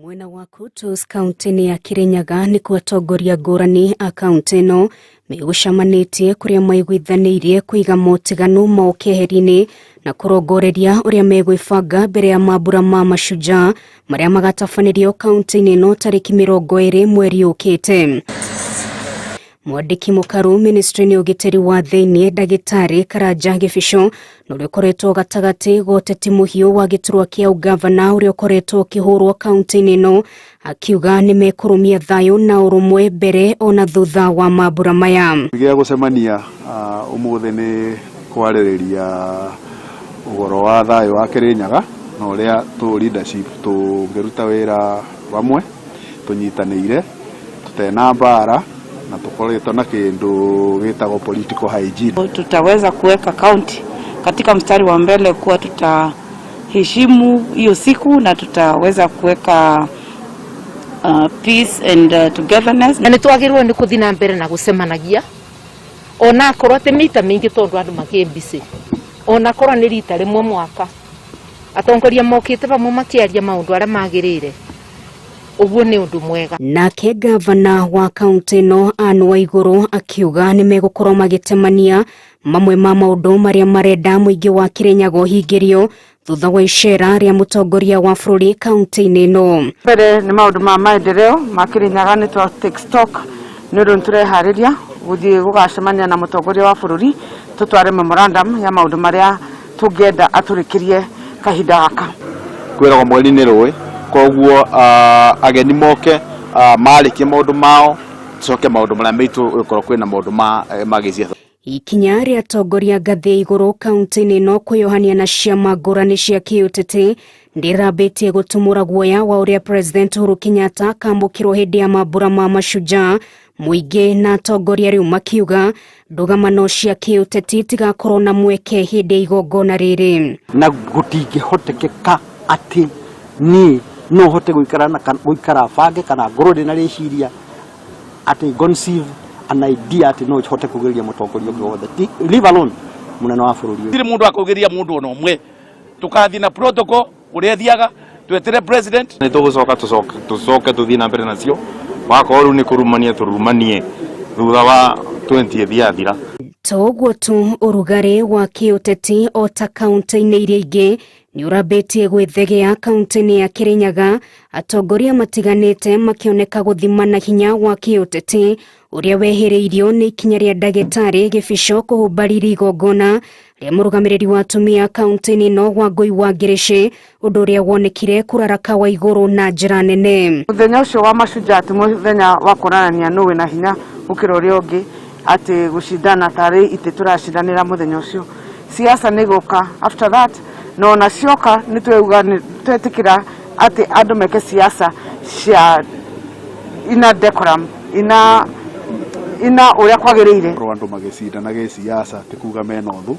Mwena wa Kutus kaunti-inĩ ya Kirinyaga nĩkuo atongoria ngũrani a kaunti ĩno megũcemanĩtie kũrĩa maiguithanĩirie kũiga motiganu mao keheri-inĩ na kũrongoreria ũrĩa megwĩbanga mbere ya mambura ma Mashujaa marĩa magatabanĩrio kaunti-inĩ ĩno tarĩki 20 mweri ũkĩte. Mwandĩki mũkaru ministry-inĩ ũgitĩri wa thĩinĩ ndagĩtarĩ Karanja Gĩbico na ũrĩa ũkoretwo gatagatĩ ga ũteti mũhiũ wa gĩturwa kĩa ũgavana ũrĩa ũkoretwo ũkĩhũrwo kaunti-inĩ ĩno akiuga nĩ mekũrũmia thayũ na ũrũmwe mbere ona thutha wa mambura maya. Gĩa gũcemania ũmũthĩ nĩ kwarĩrĩria ũhoro wa thayũ wa Kirinyaga na ũrĩa tũ leadership tũngĩruta wĩra hamwe tũnyitanĩire tũtena mbara na tukoretwo na kindu gitagwo political hygiene. Tutaweza kuweka county katika mstari wa mbele kuwa tutaheshimu hiyo siku na tutaweza kuweka peace and togetherness. Na nitwagirwo ni kuthi na mbere na gucemanagia ona akorwo ti mita mingi tondu andu makĩmbicĩ ona akorwo ni rita rimwe mwaka atongoria mokite vamwe makiaria maundu aria magirire uguo ni undu mwega. Nake gavana wa kaunti ĩno Anne Waiguru akiuga nĩ megũkorwo magĩtemania mamwe ma maũndũ marĩa marenda mũingĩ wa Kirinyaga ũhingĩrio thutha wa icera rĩa mũtongoria wa bũrũri kaunti-inĩ ĩno. Mbere nĩ maũndũ ma maendeleo ma Kirinyaga nĩ twa take stock nĩ ũndũ nĩtũreharĩria gũthiĩ gũgacemania na mũtongoria wa bũrũri tũtware memorandum ya maũndũ marĩa tũngĩenda atũrĩkĩrie kahinda gaka. Kwĩragwo mweri nĩ rũĩ koguo ageni moke marĩkie maũndũ mao tucoke maũndũ marĩa maitũ gũkorwo kwĩna maũndũ ma gĩciaca. Ikinya rĩa atongoria ngathĩ ya igũrũ kaunti-inĩ ĩno kwĩyohania na ciama ngũrani cia kĩũteti ndĩrambĩtie gũtumũra guoya wa ũrĩa President Uhuru Kenyatta akambũkĩrwo hĩndĩ ya mambura ma Mashujaa mũingĩ na atongoria rĩu makiuga ndũgamano cia kĩũteti itigakorwo na mweke hĩndĩ ya igongona rĩrĩ. Na gũtingĩhotekeka atĩ niĩ no hote guikara na guikara bange kana ngorwo ndĩ na rĩciria atĩ conceive an idea atĩ no hote kugeria mũtongoria ũngĩ wothe, leave alone mũnene wa bũrũri. Gũtirĩ mũndũ akũgeria mũndũ ona ũmwe, tũkathiĩ na protocol ũrĩa thiaga twetere president. Nĩ tũgũcoka tũcoke tũthiĩ na mbere nacio wakorwo rĩu nĩ kũrumania tũrumanie thutha wa 20th yathira. To ũguo tu, ũrugarĩ wa kĩũteti o ta kaunti-inĩ iria ingĩ nĩ ũrambĩtie gwĩthegea kaunti-inĩ ya Kirinyaga, atongoria matiganĩte makĩoneka gũthimana hinya wa kĩũteti ũrĩa wehereirio nĩ ikinya rĩa ndagĩtarĩ Gĩbico kũhumbarĩria igongona rĩa mũrũgamĩrĩri wa atumia kaunti-inĩ ĩno Wangũi wa Ngĩrĩcĩ, ũndũ ũrĩa wonekire kũraraka wa igũrũ na njĩra nene. Mũthenya ũcio wa Mashujaa ti mũthenya wa kuonania nũ wĩna hinya gũkĩra ũrĩa ũngĩ, atĩ gũcindana tarĩ itĩ tũracindanĩra mũthenya ũcio. Siasa nĩ gũka after that, na ona cioka nĩ twauga nĩ twetĩkĩra atĩ andũ meke siasa cia ina decorum, ina ũrĩa kwagĩrĩire. Andũ magĩcindana gĩciaca ti kuga mena ũthũ,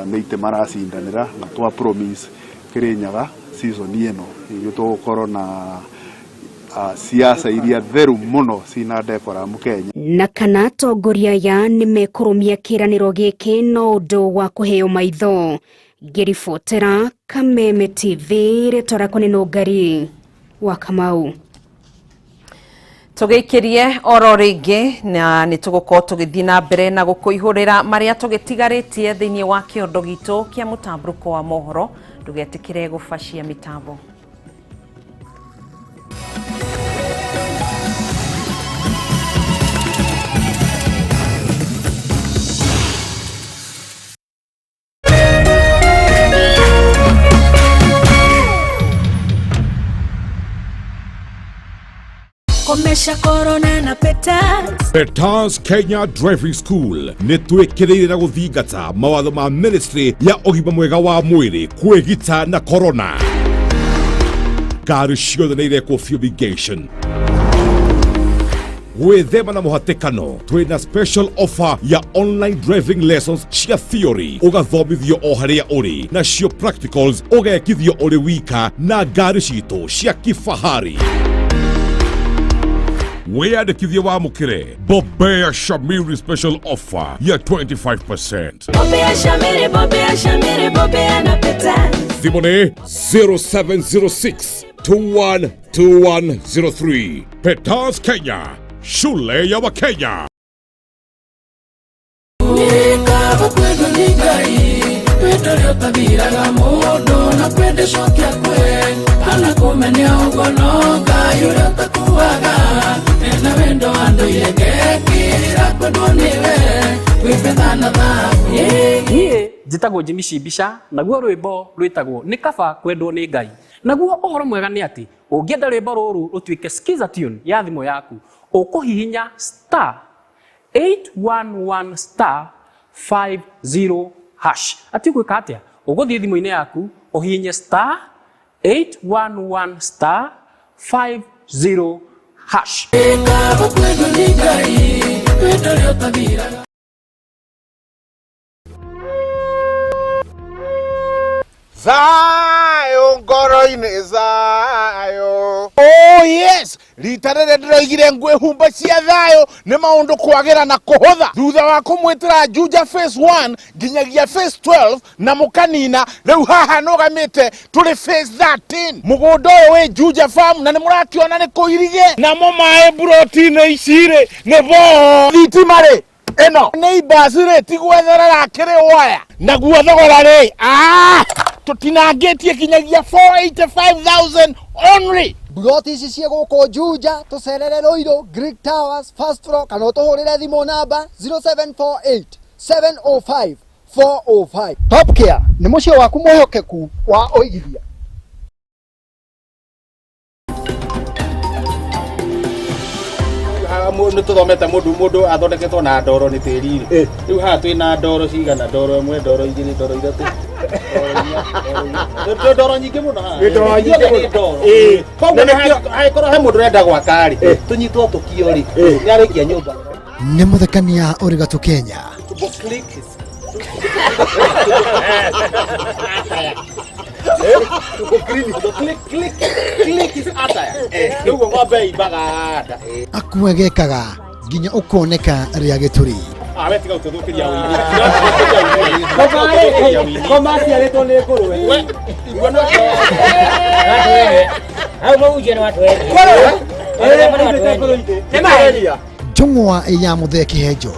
nĩ itĩ maracindanĩra na twa promise Kirinyaga season ĩno ithuĩ tũgũkorwo na siasa iria theru mũno cina decorum Kenya. Na kana atongoria aya nĩ mekũrũmia kĩĩranĩro gĩkĩ no ũndũ wa kũheo maitho. Ngĩribotera Kameme TV, rĩtwa rĩakwa nĩ Nũngari wa Kamau. Tũgĩikĩrie oro rĩngĩ na nĩ tũgũkorwo tũgĩthiĩ na mbere na gũkũihũrĩra marĩa tũgĩtigarĩtie thĩinĩ wa kĩondo gitũ kĩa mũtambũrũko wa mohoro. Ndũgetĩkĩre gũbacia mĩtambo. Komesha corona na Petals. Petals Kenya Driving School nĩ twĩkĩrĩire na gũthingata mawatho ma ministry ya ũgima mwega wa mwĩrĩ kwĩgita na corona. Ngari ciothe nĩ irekwo fumigation. Gwĩthema na mũhatĩkano, twĩna special offer ya online driving lessons cia theory, ũgathomithio o harĩa ũrĩ, nacio practicals ũgekithio ũrĩ wika na ngari citũ cia kifahari. Wĩyandĩkithie wamũkĩre Bobea Shamiri special offer ya 25%. Bobea Shamiri, Bobea Shamiri, Bobea na Peta. Thimũ nĩ 0706 212103. Petals Kenya, shule ya Wakenya. Kaba kwendwo nĩ Ngai wendo ũrĩa ũtathiraga mũndũ na kwenda cokia kwe kana kũmenya ũguo no Ngai ũrĩa ũtakuaga ena wendo wa ndũire ngekĩra kwendwo nĩwe kwĩ betha na thahabu. Niĩ njĩtagwo Jimmy Shibisha, naguo rwĩmbo rwĩtagwo nĩ kaba kwendwo nĩ Ngai. Naguo ũhoro mwega nĩ atĩ ũngĩenda rwĩmbo rũrũ rũtuĩke skiza tune ya thimũ yaku, ũkũhihinya star 811 star 50 hash. Ati gwĩka atĩa? Ũgũthiĩ thimũ-inĩ yaku ũhihinye star 811 star 50 hash. Kaba kwendwo nĩ Ngai wendo ũrĩa ũtathiraga. Thayo ngoro-inĩ thayo. Oh yes, rita rĩrĩa ndĩroigire ngwĩhumba cia thayũ nĩ maũndũ kwagĩra na kũhũtha thutha wa kũmwĩtĩra Juja phase 1 nginyagia phase 12 na mũkanina. Rĩu haha nũgamĩte tũrĩ phase 13. Mũgũnda ũyũ wĩ Juja farm na nĩ mũrakĩona nĩ kũirige namo maĩ mburoti-inĩ ici rĩ nĩ boo. Thitima rĩ ĩno nĩ ibasi rĩ ti gwetherera kĩrĩ waya naguo thogora rĩ tũtinangĩtie kinyagia 485,000 only. Mburoti ici ciĩ gũkũ Juja, tũcerere Ruiru, Greek Towers, first floor, kana ũtũhũrĩre thimũ namba 0748 705 405. Top Care nĩ mũciĩ waku mwĩhokeku wa ũigithia. Nä tå thomete må ndå må ndå athondeketwo na ndoro nä tä ri rä u haha twä na ndoro cigana, ndoro ĩmwe, ndoro igĩrĩ, ndoro ithatũ, ndoro inya, ndoro nyingĩ mũno haha. Nĩ ndoro nyingĩ Ithuothe mũno. nĩ ndoro. Koguo Na nĩkĩo angĩkorwo he mũndũ ũrenda gwaka rĩ, tũnyitwo tũkio rĩ, nĩ arĩkia nyũmba. Nĩ mũthekania ũrĩ gatũ Kenya. Click. Click, click, click is ataya. Rĩu ng'ombe imbaga nda. Akuegekaga nginya ũkoneka rĩa gĩtũri. Ah, we tiga gũtũthũkĩria ũini. Ngoma ciarĩtwo nĩ ngũrwe. We, igua no Hau mahunjia nĩ watu wengi. Njũng'wa ya Mũthee Kĩhenjo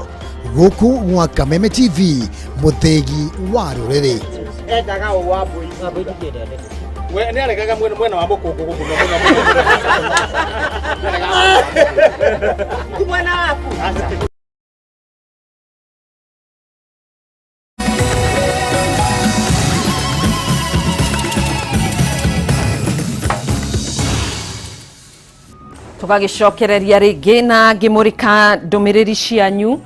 gũkũ gwa Kameme TV, mũthĩgi wa rũrĩrĩ. Endaga ũ wa mbũri. We nĩ aregaga mwena mwena wa mũkũngũ gũkũ na mwena Ti mwena waku. Tũgagĩcokereria rĩngĩ na ngĩmũrĩka ndũmĩrĩri cianyu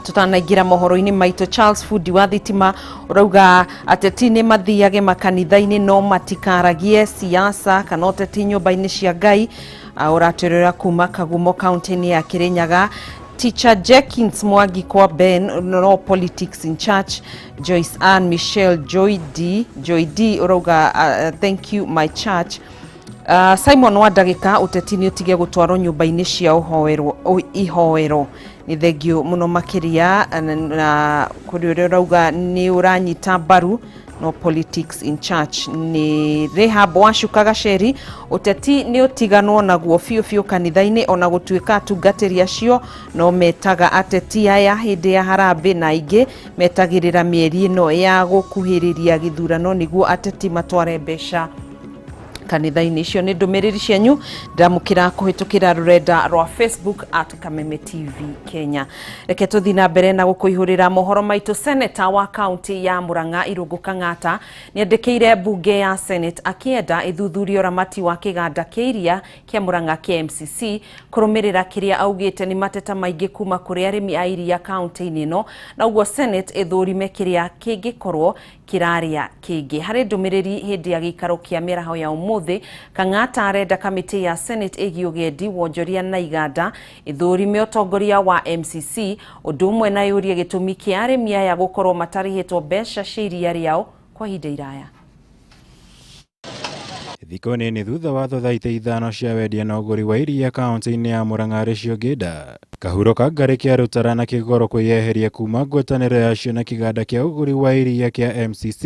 tutanaingĩra mohoro-inĩ maitũ. Charles Fundi wa thitima ũrauga ateti nĩ mathiage makanitha-inĩ no matikaragie siasa kana ũteti nyũmba-inĩ cia Ngai. Ũratwĩrĩra kuma Kagumo kaunti-inĩ ya Kirinyaga. Teacher Jenkins Mwangi kwa Ben, no politics in church. Joyce Ann Michelle Joy D, Joy D ũrauga thank you my church. Simon wa ndagĩka, ũteti nĩ ũtige gũtwarwo nyũmba-inĩ cia ihoero. Nĩ thengio mũno makĩria na kũrĩ ũrĩa ũrauga nĩ ũranyita mbaru no politics in church. Nĩ Rehab Wacuka Gaceri, ũteti nĩ ũtiganwo naguo biũ biũ kanitha-inĩ, ona gũtuĩka atungatĩri acio no metaga ateti aya hĩndĩ ya harambĩ, na aingĩ metagĩrĩra mĩeri ĩno ya gũkuhĩrĩria gĩthurano nĩguo ateti matware mbeca kanitha-inĩ icio. Nĩ ndũmĩrĩri cianyu ndamũkĩra kũhĩtũkĩra rũrenda rwa Facebook at Kameme TV Kenya. Reke tũthiĩ na mbere na gũkũihũrĩra mohoro maitũ. Senator wa kaunti ya Murang'a Irũngũ Kang'ata nĩandĩkĩire mbunge ya Senate akĩenda ĩthuthurie ũramati wa kĩganda kĩa iria kĩa Murang'a KMCC kũrũmĩrĩra kĩrĩa augĩte nĩ mateta maingĩ kuma kũrĩ arĩmi a iria kaunti-inĩ ĩno, na ũguo Senate ĩthũrime kĩrĩa kĩngĩkorwo kĩrarĩa kĩngĩ. Harĩ ndũmĩrĩri hĩndĩ ya gĩikaro kĩa mĩaraho ya ũmũthĩ. umuthi. Kang'ata arenda kamĩtĩ ya Senate ĩgiĩ ũgendi, wonjoria na iganda ithũrime ũtongoria wa MCC ũndũ ũmwe na yũrie gĩtũmi kĩa arĩmi aya gũkorwo matarĩhĩtwo mbeca cia iria rĩao kwa ihinda iraya. Thikũ nini thutha wa thothaitĩ ithano cia wendia na ũgũri wa iria kaunti-inĩ ya Murang'a Rĩciũngĩnda, kahuro ka ngarĩ kĩa Rũtara na Kĩgoro kwĩyeheria kuma ngwatanĩro yacio na kĩganda kĩa ũgũri wa iria kĩa MCC.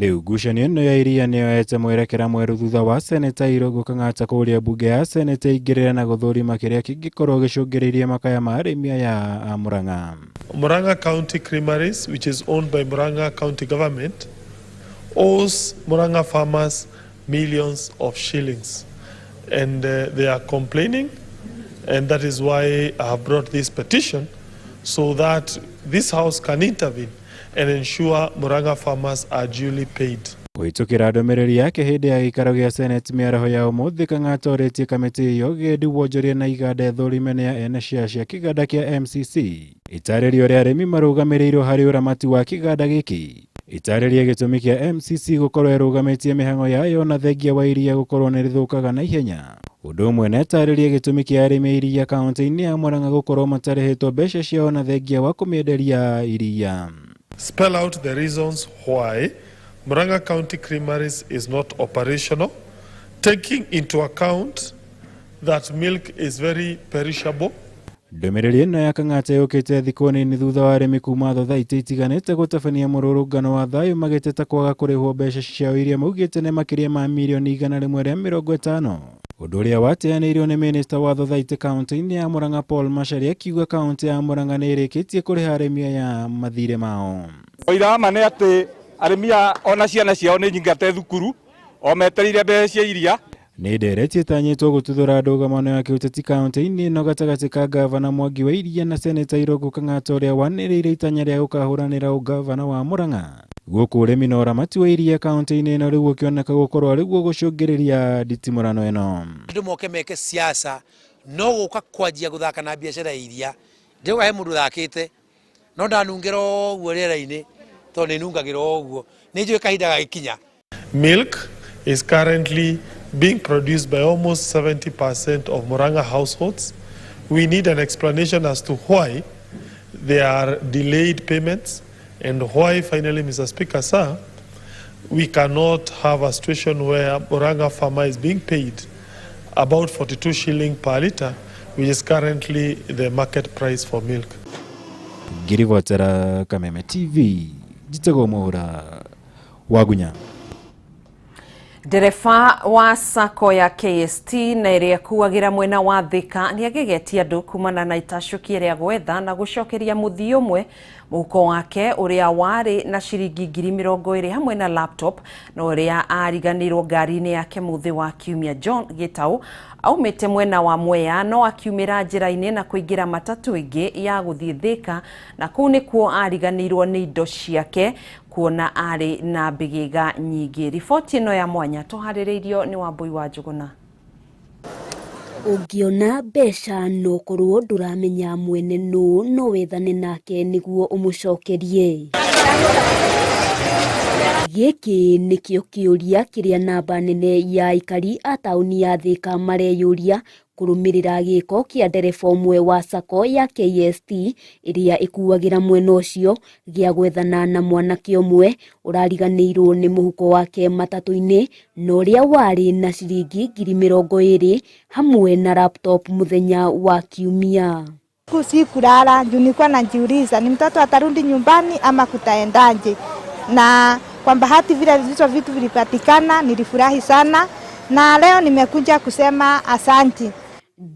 Rĩu ngucanio ĩno ya iria nĩyoete mwerekera mwerũ thutha wa Seneta Irũngũ Kang'ata kũũria mbunge ya Senate ĩingĩrĩre na gũthũrima kĩrĩa kĩngĩkorwo gĩcũngĩrĩirie makaya ma arĩmi aya a Murang'a. Murang'a County Creameries, which is owned by Murang'a County Government, owes Murang'a farmers millions of shillings, and they are complaining, and that is why I have brought this petition so that this house can intervene and ensure Murang'a farmers are duly paid. Kũhĩtũkĩra ndũmĩrĩri yake hĩndĩ ya gĩikaro gĩa Senate mĩaraho ya ũmũthĩ, Kang'ata orĩtie kamĩtĩ ĩyo ũgendi, wonjoria na iganda ĩthũrime nĩ ya ene share cia kĩganda kĩa MCC ĩtarĩrie ũrĩa arĩmi marũgamĩrĩirwo harĩ ũramati wa kĩganda gĩkĩ, ĩtarĩrie gĩtũmi kĩa MCC gũkorwo ĩrũgamĩtie mĩhang'o yayo na thengia wa iria gũkorwo nĩ rĩthũkaga na ihenya, ũndũ ũmwe na ĩtarĩrie gĩtũmi kĩa arĩmi a iria kaunti-inĩ ya Murang'a gũkorwo matarĩhĩtwo mbeca ciao na thengia wa kũmĩenderia iria. Spell out the reasons why Murang'a County Creameries is not operational, taking into account that milk is very perishable. Ndũmĩrĩri ĩno ya Kang'ata yũkĩte thikũ nini thutha wa arĩmi kuma thothaitĩ itiganĩte gũtabania mũrũrũngano wa thayũ magĩteta kwaga kũrĩhwo mbeca ciao iria maugĩte nĩ makĩria ma mirioni 150, ũndũ ũrĩa wateanĩirio nĩ minista wa thothaitĩ kaunti-inĩ ya Murang'a Paul Macharia akiuga kaunti ya Murang'a nĩ ĩrĩkĩtie kũrĩha arĩmi aya mathirĩ mao. Ũira wa ma nĩ atĩ arĩmi aya ona ciana ciao nĩ nyingate thukuru o metereire mbeca cia iria. Nĩ ndereti ĩtanyĩtwo gũtuthũra ndũgamano ya kĩũteti kaunti-inĩ ĩno gatagatĩ ka ngavana Mwangi wa Iria na Seneta Irũngũ Kang'ata ũrĩa wanĩrĩire itanya rĩa gũkahũranĩra ũngavana wa Murang'a. Gũkũ ũrĩmi na ũramati wa iria kaunti-inĩ ĩno rĩu ũkĩoneka gũkorwo arĩ guo gũcũngĩrĩria nditimũrano ĩno. Andũ moke meke siasa no gũka kwanjia gũthaka na biacara ya iria, ndĩrauga he mũndũ ũthakĩte no ndanungĩra ũguo rĩera-inĩ tondũ nĩ nungagĩra ũguo, nĩ njũĩ kahinda gagĩkinya. Milk is currently being produced by almost 70% of Murang'a households. We need an explanation as to why there are delayed payments and why, finally, Mr. Speaker, sir, we cannot have a situation where Murang'a farmer is being paid about 42 shilling per litre, which is currently the market price for milk. Ngĩribotera Kameme TV, njĩtagwo Mũhũra Wagunya. Ndereba wa sacco ya KST na ĩrĩa ĩkuagĩra mwena wa Thika nĩagegetie andũ kumana na itacũki rĩa gwetha na gũcokeria mũthii ũmwe mũhuko wake ũrĩa warĩ na ciringi 20,000 hamwe na laptop na ũrĩa ariganĩirwo ngari-inĩ yake mũthĩ wa kiumia. John Gitau aumĩte mwena wa Mwea no akiumĩra njĩra-inĩ na kũingĩra matatũ ĩngĩ ya gũthiĩ Thika na kũu nĩkuo ariganĩirwo nĩ indo ciake kuona arĩ na mbĩgĩga nyingĩ. Riboti ĩno ya mwanya tũharĩrĩirio nĩ Wambui wa Njũgũna. Ũngĩona mbeca no korwo ndũramenya mwene nũ, no wethane nake nĩguo ũmũcokerie. Gĩkĩ nĩkĩo kĩũria kĩrĩa namba nene ya aikari a taũni ya Thika mareyũria kũrũmĩrĩra gĩko kĩa ndereba ũmwe wa sacco ya KST ĩrĩa ĩkuagĩra mwena ũcio gĩa gwethana na mwanake ũmwe ũrariganĩirwo nĩ mũhuko wake matatũ-inĩ na ũrĩa warĩ na ciringi 20,000 hamwe na laptop mũthenya wa kiumia. Sikulala juu nilikuwa najiuliza ni mtoto atarudi nyumbani ama kutaendaje, na kwa bahati vile hizo vitu vilipatikana, nilifurahi sana na leo nimekuja kusema asanti.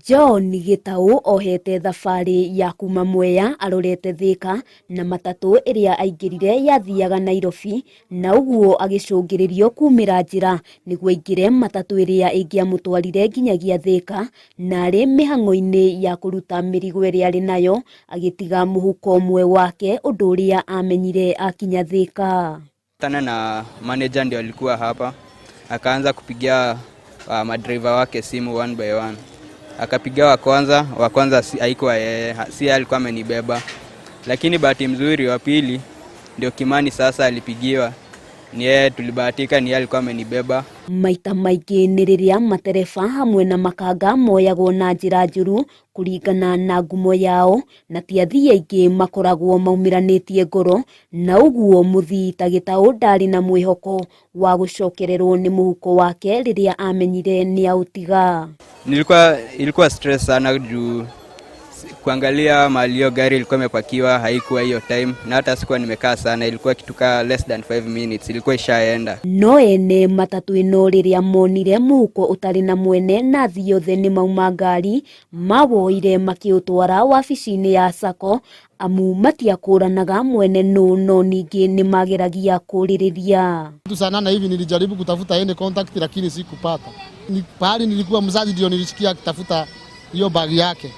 John Gitau ohete thabarĩ ya kuma Mwea arorete Thika na matatũ ĩrĩa aingĩrire yathiaga Nairobi na ũguo agĩcũngĩrĩrio kumĩra njĩra nĩguo aingĩre matatũ ĩrĩa ĩngĩamũtwarire nginyagia Thika na arĩ mĩhang'o-inĩ ya kũruta mĩrigo ĩrĩa arĩ nayo agĩtiga mũhuko ũmwe wake ũndũ ũrĩa amenyire akinya Thika. Tana na manager ndio alikuwa hapa, akaanza kupigia madriver wake simu one by one. Akapiga wa kwanza si haikuwa yeye, si alikuwa amenibeba. Lakini bahati mzuri wa pili ndio Kimani sasa alipigiwa. Ni yeye tulibahatika, ni yeye alikuwa amenibeba. Maita maingĩ nĩ rĩrĩa matereba hamwe na makanga moyagwo na njĩra njũru kũringana na ngumo yao, na ti athii aingĩ makoragwo maumĩranĩtie ngoro, na ũguo mũthii ta Gĩtaũ ndarĩ na mwĩhoko wa gũcokererwo nĩ mũhuko wake rĩrĩa amenyire nĩaũtiga. Ilikuwa stress sana juu kuangalia mahali hiyo gari ilikuwa imepakiwa haikuwa hiyo time, na hata sikuwa nimekaa sana, ilikuwa kitu ka less than 5 minutes ilikuwa ishaenda. No ene matatu ĩno rĩrĩa monire mũhuko ũtarĩ na mwene na athii othe nĩ mauma ngari, mawoire makĩũtwara wabici-inĩ ya sacco, amu matiakũranaga mwene nũ, no ningĩ nĩ mageragia kũrĩrĩria. Saa 8 hivi nilijaribu kutafuta any contact lakini sikupata. Ni pahali nilikuwa mzazi ndio nilisikia akitafuta hiyo bag yake.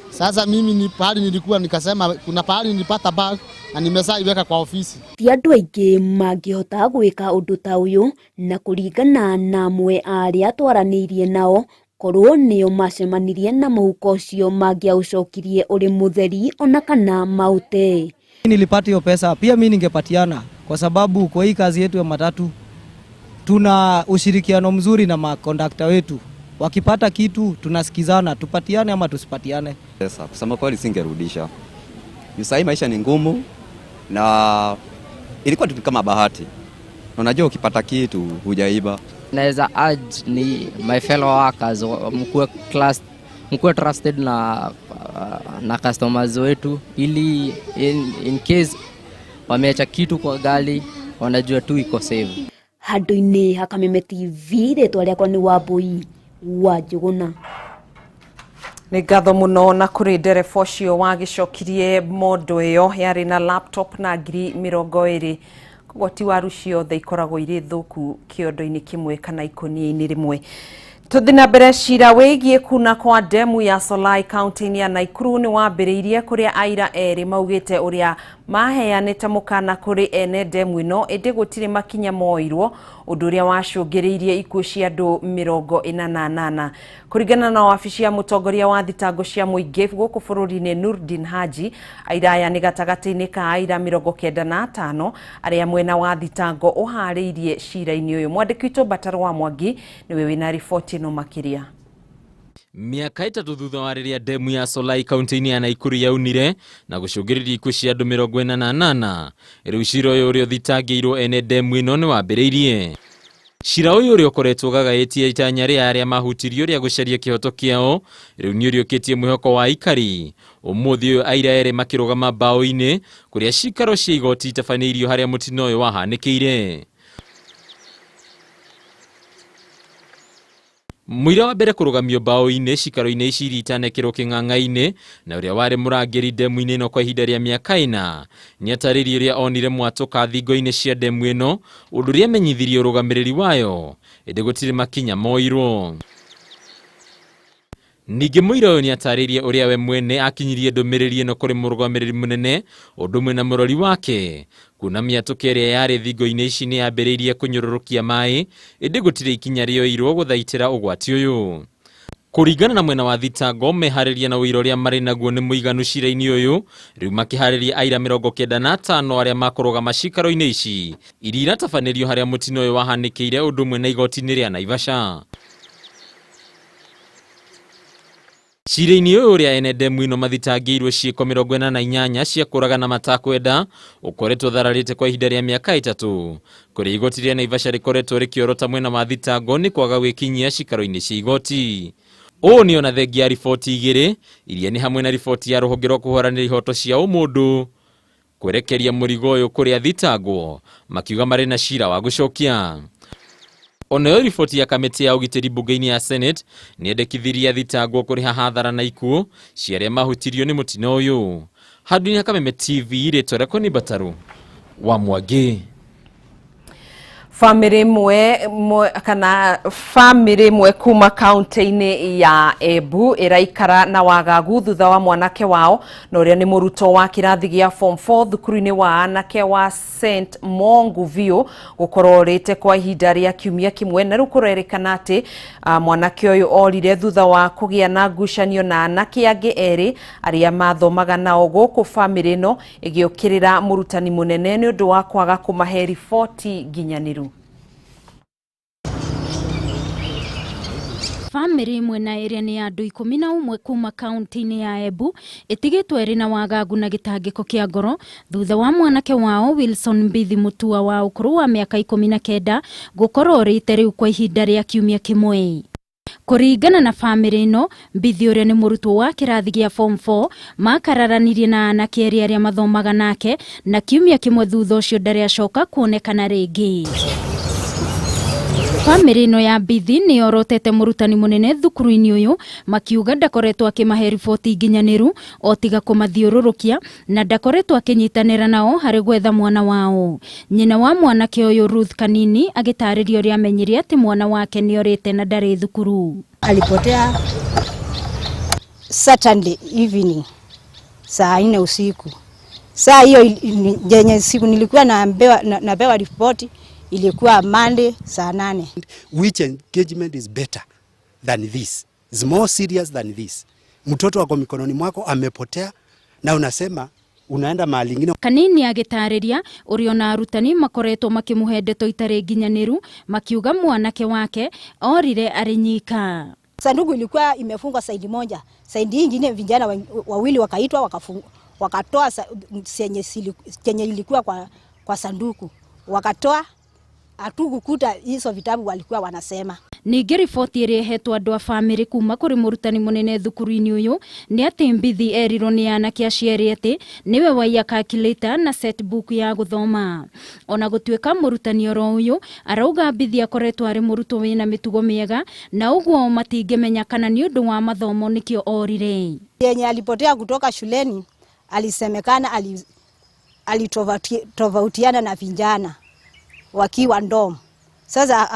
Sasa mimi ni pahali nilikuwa nikasema kuna pahali nilipata bag na nimesaiweka kwa ofisi. Ti andũ aingĩ mangĩhota gwĩka ũndũ ta ũyũ, na kũringana na amwe a arĩa twaranĩirie nao, korwo nĩo macemanirie na mũhuko ũcio mangĩaũcokirie ũrĩ mũtheri ona kana maũte. Nilipata hiyo pesa pia mimi ningepatiana, kwa sababu kwa hii kazi yetu ya matatu tuna ushirikiano mzuri na makondakta wetu. Wakipata kitu tunasikizana, tupatiane ama tusipatiane. Pesa kusema kweli singerudisha. Sasa maisha ni ngumu na ilikuwa tu kama bahati. Na unajua ukipata kitu hujaiba. Naweza urge ni my fellow workers mkuwe trusted na customers wetu, ili in case wameacha kitu kwa gari wanajua tu iko safe. Handũ-inĩ ha Kameme TV, rĩtwa rĩakwa nĩ Wambui wa Njũgũna. Nĩ ngatho mũno na kũrĩ ndereba ũcio wagĩcokirie mondo ĩyo yarĩ na laptop na 20,000. Koguo ti waru ciothe ikoragwo irĩ thũku kĩondo-inĩ kĩmwe kana ikũnia-inĩ rĩmwe. Tũthiĩ na mbere, cira wĩgiĩ kuna kwa ndemu ya Solai kaunti-inĩ ya Nakuru nĩ wambĩrĩirie, kũrĩa aira erĩ maugĩte ũrĩa maheanĩte mũkana kũrĩ ene ndemu ĩno, ĩndĩ gũtirĩ makinya moirwo, ũndũ ũrĩa wacũngĩrĩirie ikuũ cia andũ 48. Kũringana na wabici ya mũtongoria wa thitango cia mũingĩ gũkũ bũrũri-inĩ Nurdin Haji, aira aya nĩ gatagatĩ-inĩ ka aira 95 arĩa mwena wa thitango ũharĩirie cira-inĩ ũyũ. Mwandĩki witũ Mbataro wa Mwangi nĩwe wĩna riboti ĩno makĩria. Mĩaka 3 thutha wa rĩrĩa ndemu ya Solai kaunti-inĩ ya Nakuru yaunire na gũcũngĩrĩria ikuũ cia andũ 48, rĩu cira ũyũ ũrĩa ũthitangĩirwo ene ndemu ĩno nĩ wambĩrĩirie. Cira ũyũ ũrĩa ũkoretwo ũgagaĩtie itanya rĩa arĩa mahutirio rĩa gũcaria kĩhoto kĩao, rĩu nĩ ũriũkĩtie mwĩhoko wa aikari. Ũmũthĩ ũyũ aira erĩ makĩrũgama mbaũ-inĩ kũrĩa cikaro cia igoti itabanĩirio harĩa mũtino ũyũ wahanĩkĩire. Mũira wa mbere kũrũgamio mbaũ-inĩ cikaro-inĩ ici iria itanekĩrwo kĩng'ang'a-inĩ na ũrĩa warĩ mũrangĩri ndemu-inĩ ĩno kwa ihinda rĩa mĩaka 4 nĩatarĩirie ũrĩa onire mwatũka thingo-inĩ cia ndemu ĩno, ũndũ ũrĩa amenyithirie ũrũgamĩrĩri wayo, ĩndĩ gũtirĩ makinya moirwo. Ningĩ mũira ũyũ nĩatarĩirie ũrĩa we mwene akinyirie ndũmĩrĩri ĩno kũrĩ mũrũgamĩrĩri mũnene ũndũ ũmwe na mũrori wake, kuona mĩatũka ĩrĩa yarĩ thingo-inĩ ici nĩyambĩrĩirie kũnyũrũrũkia maĩ, ĩndĩ gũtirĩ ikinya rĩoirwo gũthaitĩra ũgwati ũyũ. Kũringana na mwena wa thitango, meharĩria na ũira ũrĩa marĩ naguo nĩ mũiganu cira-inĩ ũyũ, rĩu makĩharĩria aira 95 arĩa makũrũgama cikaro-inĩ ici iria iratabanĩrio harĩa mũtino ũyũ wahanĩkĩire ũndũ ũmwe na igoti-inĩ rĩa Naivasha. Cira-inĩ ũyũ ũrĩa ene ndemu ĩno mathitangĩirwo ciĩko 48 cia kũragana matakwenda ũkoretwo ũthararĩte kwa ihinda rĩa mĩaka 3, kũrĩa igoti rĩa Naivasha rĩkoretwo rĩkĩorota mwena wa thitango nĩ kwaga gwĩkinyia cikaro-inĩ cia igoti. Ũũ nĩ ona thengia ya riboti 2 iria nĩ hamwe na riboti ya rũhonge rwa kũhũranĩra ihoto cia ũmũndũ kwerekeria mũrigo ũyũ kũrĩa thitangwo makiuga marĩ na cira wa gũcokia. Onayo riboti ya kamĩtĩ ya ũgitĩri mbunge-inĩ ya Senate nĩendekithirie athitangwo kũrĩha hathara na ikuũ cia arĩa mahutirio nĩ mũtino ũyũ. Handũ-inĩ ha Kameme TV, rĩtwa rĩakwa nĩ Mbataro wa Mwangi. Bamĩrĩ ĩmwe kana bamĩrĩ ĩmwe kuma kaunti-inĩ ya Embu ĩraikara na wagagu thutha wa mwanake wao na ũrĩa nĩ mũrutwo wa kĩrathi gĩa form 4 thukuru-inĩ wa anake wa St Mongu View gũkorwo orĩte kwa ihinda rĩa kiumia kĩmwe, na rĩu kũrerĩkana atĩ mwanake ũyũ orire thutha wa kũgĩa na ngucanio na anake angĩ erĩ arĩa mathomaga nao gũkũ. Bamĩrĩ ĩno ĩgĩũkĩrĩra mũrutani mũnene nĩ ũndũ wa kwaga kũmahe riboti nginyanĩru. Bamĩrĩ ĩmwe na ĩrĩa nĩ ya andũ 11 kuma kaunti-inĩ ya Embu ĩtigĩtwo ĩrĩ na wagagu na gĩtangĩko kĩa ngoro thutha wa mwanake wao Wilson Mbithi Mutua wa ũkũrũ wa mĩaka 19 gũkorwo orĩte rĩu kwa ihinda rĩa kiumia kĩmwe. Kũringana na bamĩrĩ ĩno, Mbithi ũrĩa nĩ mũrutwo wa kĩrathi gĩa form 4 makararanirie na anake erĩ arĩa mathomaga nake, na kiumia kĩmwe thutha ũcio ndarĩ acoka kuonekana rĩngĩ. Bamĩrĩ ĩno ya Mbithi nĩ yorotete mũrutani mũnene thukuru-inĩ ũyũ, makiuga ndakoretwo akĩmahe riboti nginyanĩru o tiga kũmathiũrũrũkia, na ndakoretwo akĩnyitanĩra nao harĩ gwetha mwana wao. Nyina wa mwanake ũyũ Ruth Kanini agĩtarĩria ũrĩa amenyire atĩ mwana wake nĩorĩte na ndarĩ thukuru. Alipotea Saturday evening saa 4 usiku. Saa hiyo yenye siku nilikuwa napewa ripoti ilikuwa Monday saa 8. Which engagement is better than this? Is more serious than this? Mtoto wako mikononi mwako amepotea na unasema unaenda mahali ingine. Kanini agĩtarĩria ũrĩa ona arutani makoretwo makĩmũhe ndeto itarĩ nginyanĩru, makiuga mwanake wake orire arĩ nyika. Sanduku ilikuwa imefungwa saidi moja, saidi nyingine vijana wawili wakaitwa wakatoa chenye ilikuwa kwa sanduku, wakatoa, hatukukuta hizo vitabu walikuwa wanasema. Ningĩ riboti ĩrĩa ĩhetwo andũ a bamĩrĩ kuma kũrĩ mũrutani mũnene thukuru-inĩ ũyũ nĩ atĩ Mbithi erirwo nĩ anake acio erĩ atĩ nĩwe waiya calculator na set book ya gũthoma. Ona gũtuĩka mũrutani oro ũyũ arauga Mbithi akoretwo arĩ mũrutwo wĩna mĩtugo mĩega, na ũguo matingĩmenya kana nĩ ũndũ wa mathomo nĩkĩo orire. Yenye alipotea kutoka shuleni alisemekana alitofautiana na vijana wakiwa ndom. Sasa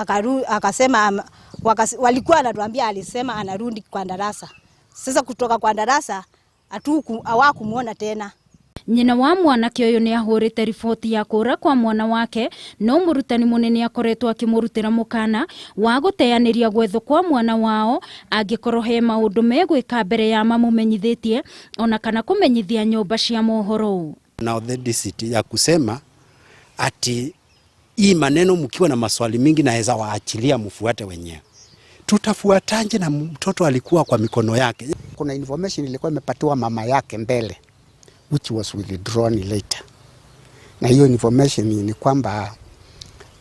akasema walikuwa anatuambia alisema anarudi kwa darasa. Sasa kutoka kwa darasa hawakumuona tena. Nyina wa mwanake ũyũ nĩ ahũrĩte riboti ya kũra kwa mwana wake, no mũrutani mũnene akoretwo akĩmũrutĩra mũkana wa gũteanĩria gwethwo kwa mwana wao angĩkorwo he maũndũ megwĩka mbere ya mamũmenyithĩtie ona kana kũmenyithia nyũmba cia mohoro. Na authenticity ya kusema ati hii maneno mkiwa na maswali mingi naweza waachilia mfuate wenyewe. Tutafuataje na mtoto alikuwa kwa mikono yake? Kuna information ilikuwa imepatiwa mama yake mbele, which was withdrawn later. Na hiyo information ni kwamba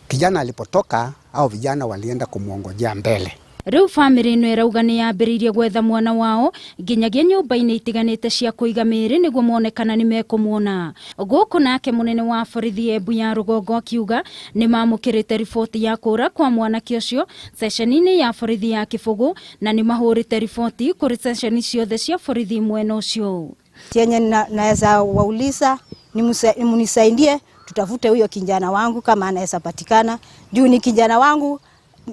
kijana alipotoka au vijana walienda kumuongojea mbele. Rĩu bamĩrĩ ĩno ĩrauga nĩ yambĩrĩirie gwetha mwana wao nginyagia nyũmba-inĩ itiganĩte cia kũiga mĩĩrĩ nĩguo mone kana nĩ mekũmuona. Gũkũ nake mũnene wa borithi Embu ya rũgongo akiuga nĩ mamũkĩrĩte riboti ya kũra kwa mwanake ũcio ceceni-inĩ ya borithi ya Kĩbũgũ, na nĩ mahũrĩte riboti kũrĩ ceceni ciothe cia borithi mwena ũcio. Chenye naweza wauliza ni mnisaidie tutafute huyo kijana wangu kama anaweza patikana. Juu ni kijana wangu.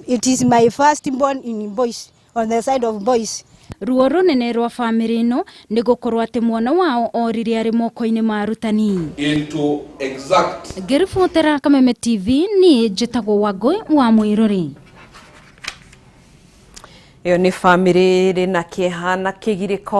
It is my first born in boys, on the side of boys. Ruo rũnene rwa bamĩrĩ ĩno nĩ gũkorwo atĩ mwana wao orire arĩ moko-inĩ ma arutani. Into exact. Ngĩribotera Kameme TV niĩ njĩtagwo Wangũi wa Mwĩrũri. Ĩyo nĩ bamĩrĩ ĩrĩ na kĩeha na kĩgirĩko.